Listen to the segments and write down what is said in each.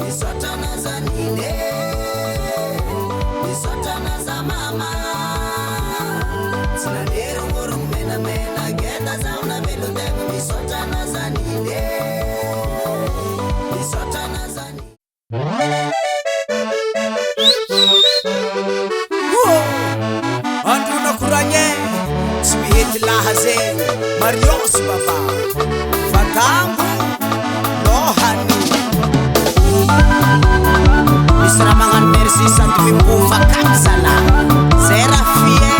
Misaotra anao Nine Misaotra anao za mama Tsy nanerognorogno menamena Geda zaho navelon-tegna Misaotra anao za Nine Misaotra anao za Nine. Androna koragne tsy mihety laha ze Marios baba Fatango lohany Misy raha magnano merci sady mipofa kapsala Zay raha fie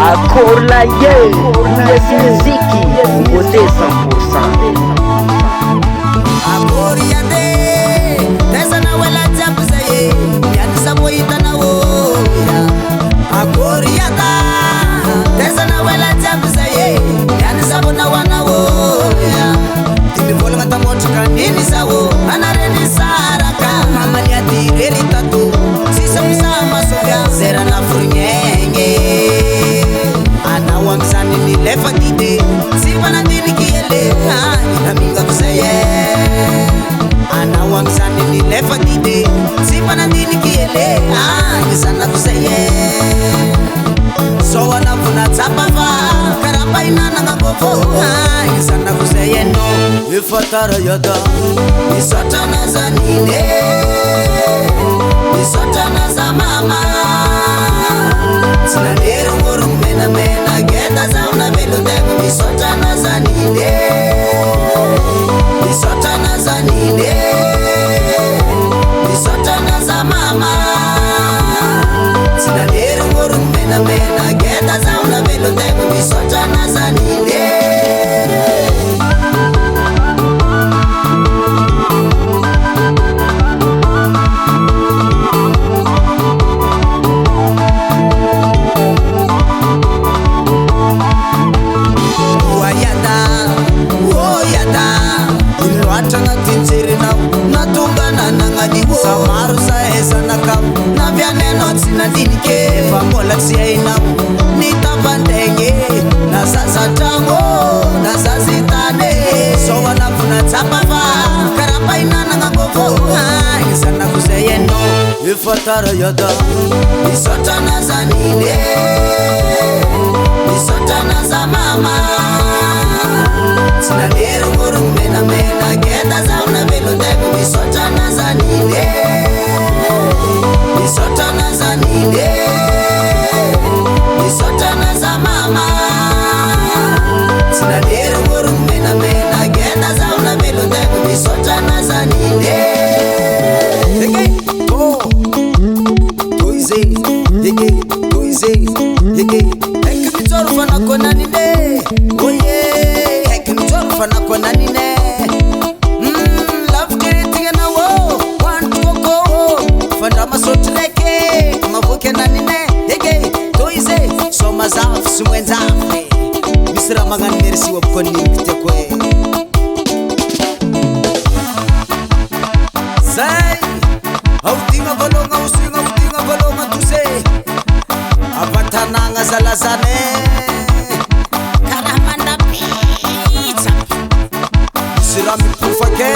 Akory lahy e! Yes musique, beauté 100%. Akory ade Taiza nao ela jiaby zay e Niany za vao hitanao ya Akory ada Taiza nao ela jiaby zay e Niany za vao nahoanao ya Dimy volagna tamotraka niny zao Anare nisaraka Mama niady irery tato Tsisy ampizaha maso zay raha naforognaigny Anao amizany nilefa dide Tsy mba nandiniky ele Namingako zay e Anao amizany nilefa dide Tsy mba nandiniky ele Zanako zay e Zao anao natsapa fa Karaha mpahinanagna vaovao Zanako zay enao Efa tara iada Misaotra anao za Nine Misaotra anao za mama Tsy nanerognorogno menamena Geda zaho navelon-tegna Misaotra anao za Nine Misaotra anao za Nine Misaotra anao za mama Tsy nanerognorogno menamena Geda zaho navelon-tegna Misaotra anao za Nine. Oaiada, oaiada, ino loatra agnatin'ny jerinao natonga nanagnan'io. Za maro zahay zanakao, navy any anao tsy nandiniky efa mbola tsy hainao ny tavandraigny na zaza tragno na zaza tany. Zao anao natsapa fa karaha mpahinanagna vaovao zanako zay enao efa tara iada. Misaotra anao za Nine Misaotra anao za mama Tsy nanerognorogno menamena Geda zaho navelon-tegna Misaotra anao za Nine Misaotra anao za Nine Misaotra anao za mama Tsy nanerognorogno menamena Geda zaho navelon-tegna Misaotra anao za Nine. Eke, to, toy zegny, eke, toy zegny, eke. Eky mijoro fa nakonanine, oye, eky mijoro fa nakonanine. Lavitry retigny anao, hoanitry kôkô, fandrama sotro raiky, mavoky ananine, eke, toy zay, sao mazafy sy moenjafy. Misy raha magnano merci ho abiko tiako e. Zay, aodigna valogna, osigna, aodigna valogna tose. Avatanagna zalazane, karaha mandapitsa. Misy raha mipofake,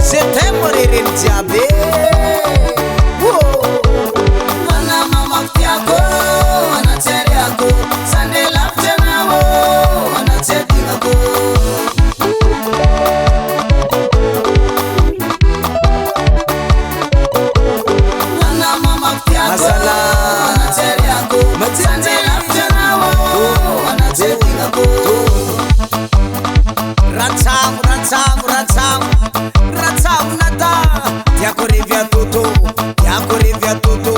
c'est t'aime rereny jiaby. Ana mamako tiako, ana tsy ariako, sande lavitra anao, ana tsy adignako. Ana mamako tiako, Azala. ana tsy ariako, sande lavitra anao, ana tsy adignako. Ratsamo, ratsamo, ratsamo, ratsamo nata. Tiako revy atoto, tiako revy atoto.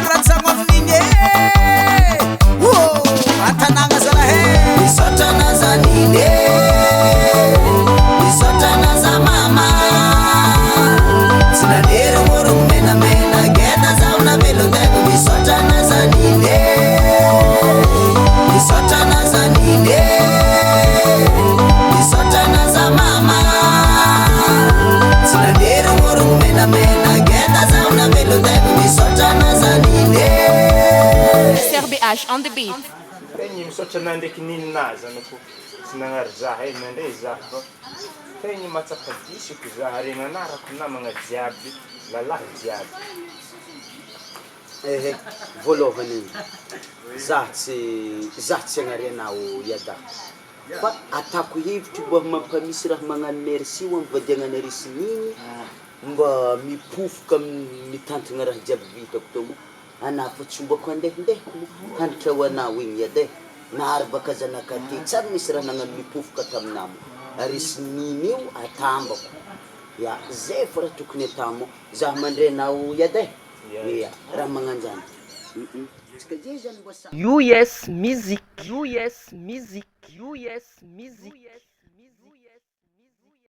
Ratsamo amin'igny e. Oh, an-tanàgna zalahy e. Misaotra anao za Nine Misaotra anao za mama Tsy nanerognorogno menamena Geda zaho navelon-tegna. Ash on the beat. Tegny misaotra anah ndraiky ninona zanako tsy nagnary zah e nandray zah fa tegny mahatsapa disoko zah ary nanarako namagna jiaby lalahy jiaby. Ehe, voalohany zah tsy zah tsy hagnary anao Iada fa atako hevitry mba mampamisy raha magnano merci ho ampivadiàgna sy Niny mba mipofoka mitantagna raha jiaby vitako tô moa, ana fô tsy ombako andehandeha hanitra ho anao igny Iada e, nahary baka zanaka ty tsary nisy raha nagnano nipofoka taminah moa, ary sy Niny io atambako, ia zay fô raha tokony atao moa, zah mandray anao Iada e, ia raha magnanjany. US Music, US Music, US Music.